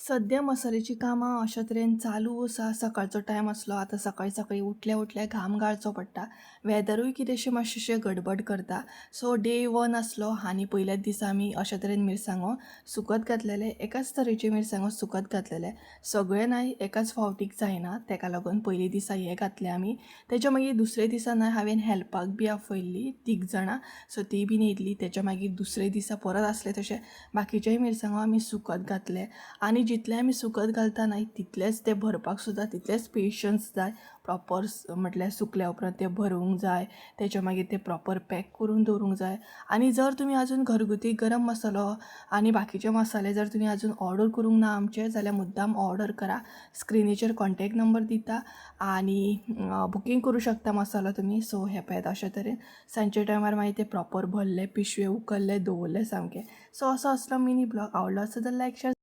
सद्या मसाल्याची कामां अशा तरेन चालू आसा. सकाळचो टायम आसलो, आतां सकाळीं सकाळीं उठल्या उठल्या घाम गाळचो पडटा. वेदरूय कितेंशें मातशें गडबड करता. सो डे वन आसलो आनी पयल्याच दिसा आमी अशा तरेन मिरसांगो सुकत घातलेले. एकाच तरेच्यो मिरसांगो सुकत घातलेले. सगळे नाय, एकाच फावटीक जायना, तेका लागून पयले दिसा हे घातले आमी. तेच्या मागीर दुसरे दिसा न्हय हांवें हेल्पाक बी आपयल्ली तीग जाणां, सो ती बीन येयल्ली. तेच्या मागीर दुसरे दिसा परत आसले तशे बाकीच्याय मिरसांगो आमी सुकत घातले. आनी जितले आमी सुकत घालता न्हय, तितलेच ते भरपाक सुद्दां तितलेच पेशन्स जाय. प्रॉपर म्हटल्यार सुकल्या उपरांत ते भरूंक जाय, तेच्या मागीर ते प्रॉपर पॅक करून दवरूंक जाय. आनी जर तुमी आजून घरगुती गरम मसालो आनी बाकीचे मसाले जर तुमी आजून ऑर्डर करूंक ना आमचे, जाल्यार मुद्दाम ऑर्डर करा. स्क्रिनीचेर कॉन्टेक्ट नंबर दिता आनी बुकींग करूं शकता मसालो तुमी. सो हे पळयात, अशे तरेन सांजच्या टायमार मागीर ते प्रॉपर भरले पिशवे, उखल्ले, दवरले सामके. सो असो असलो मिनी ब्लॉग आवडलो आसत जाल्यार लायक, शेअर.